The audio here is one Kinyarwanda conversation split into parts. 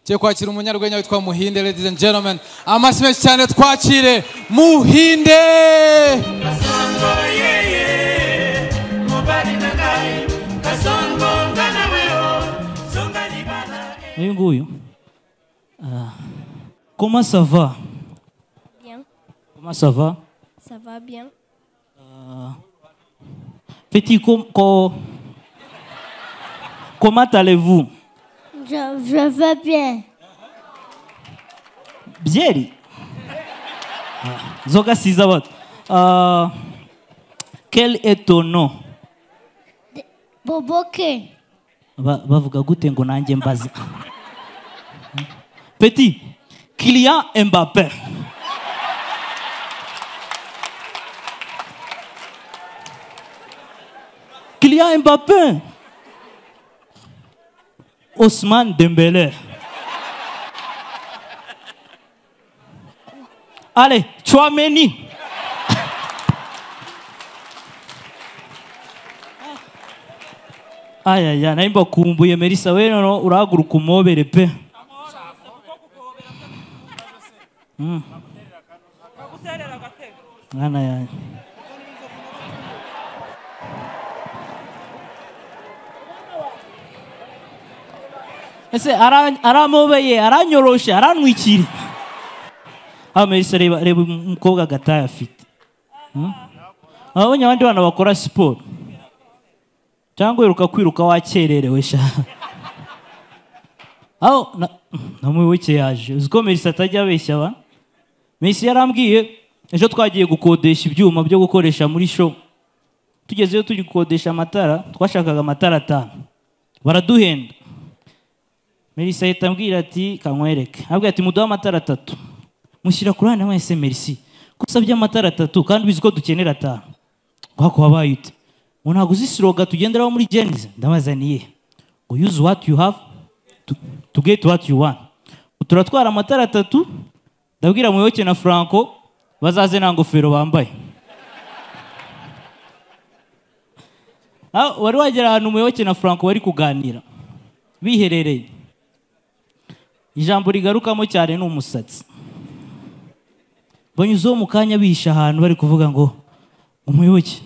Tugiye kwakira umunyarwenya witwa Muhinde. Ladies and gentlemen, amashyi menshi cyane, twakire Muhinde. Kasongo yeye mobali na ngai, kasongo ngana weo songa libala. Uyu nguyu. Comment ça va? Bien. Comment ça va? Ça va bien. Petit, comment allez-vous? Je vais bien. Byeri? Zoga sizabat. Quel est ton nom? Boboke. Bavuga gute ngo nanjye mbaza. Petit, Kylian Mbappé. Kylian Mbappé. Ousmane Dembélé. Allez, Tchouaméni. Ay ay ay, naimba kumbuye Melissa we no urahaguruka umobere pe. Mwana yanjye. Ese aramobeye, aranyoroshe, arantwikira. Ah, Melissa, reba reba umukobwa agataye afite. Abonye abandi bana bakora siporo. Cyangwa wiruka kwiruka wakererewe sha. Aho namuyoboke yaje. Uzi ko Melissa atajya abeshya ba? Melissa yarambwiye ejo twagiye gukodesha ibyuma byo gukoresha muri show. Tugezeyo turi gukodesha amatara, twashakaga amatara 5. Baraduhenda. Melissa ahita ambwira ati kankwereke. Abwira ati muduhe amatara 3. Mushyira kuri hano mwese Merci. Ko usabye amatara 3 kandi ubizi ko dukenera 5. Ngo wabaye ute? Ngo ntabwo uzi slogan tugenderaho muri Gen-Z. Ndabazaniye. Ngo use what you have to get what you want. Turatwara amatara 3, ndabwira Muyoboke na Franco bazaze nta ngofero bambaye. Ah, wari wagera ahantu Muyoboke na Franco bari kuganira biherereye. Ijambo rigarukamo cyane ni umusatsi. Banyuzeho mu kanya bihisha ahantu bari kuvuga ngo Umuyoboke,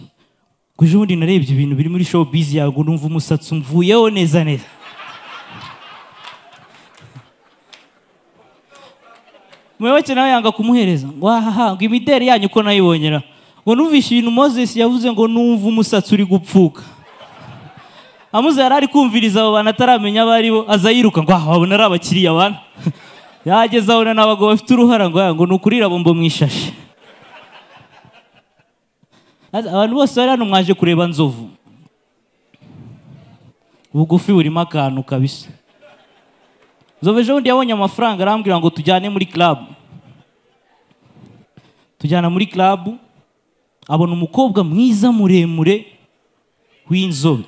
ngo ejo bundi narebye ibintu biri muri showbiz yawe ngo numva umusatsi umvuyeho neza neza. Muyoboke nawe yanga kumuhereza ngo ahaha, ngo imideri yanyu ko nayibonyera, ngo numvishe ibintu Moses yavuze ngo numva umusatsi uri gupfuka. Amuze yari ari kumviriza abo bantu ataramenya abari bo, aza yiruka ngo ah, wabona ari abakiriya bana. Yageze abona n'abagabo bafite uruhara ngo ngo nukurira bombo mwishashe. Abantu bose bari hano mwaje kureba Nzovu. Ubugufi burimo akantu kabisa. Nzovu ejo bundi yabonye amafaranga arambwira ngo tujyane muri club. Tujyana muri club, abona umukobwa mwiza muremure w'inzobe.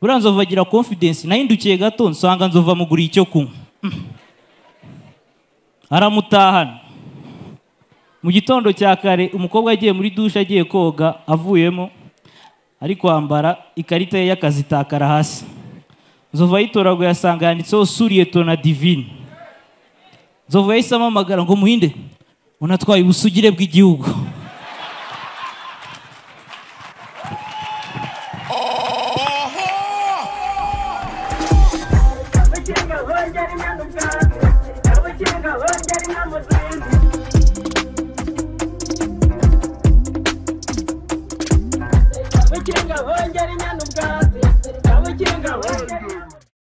Buriya Nzovu agira confidence, nahindukiye gato nsanga Nzovu amuguriye icyo kunywa. Aramutahana. Mu gitondo cya kare umukobwa agiye muri douche agiye koga, avuyemo ari kwambara ikarita ye y'akazi itakara hasi. Nzovu ayitoraguye asanga yanditseho Suriyetona Divine. Nzovu yahise amamagara ngo Muhinde, unatwaye ubusugire bw'igihugu.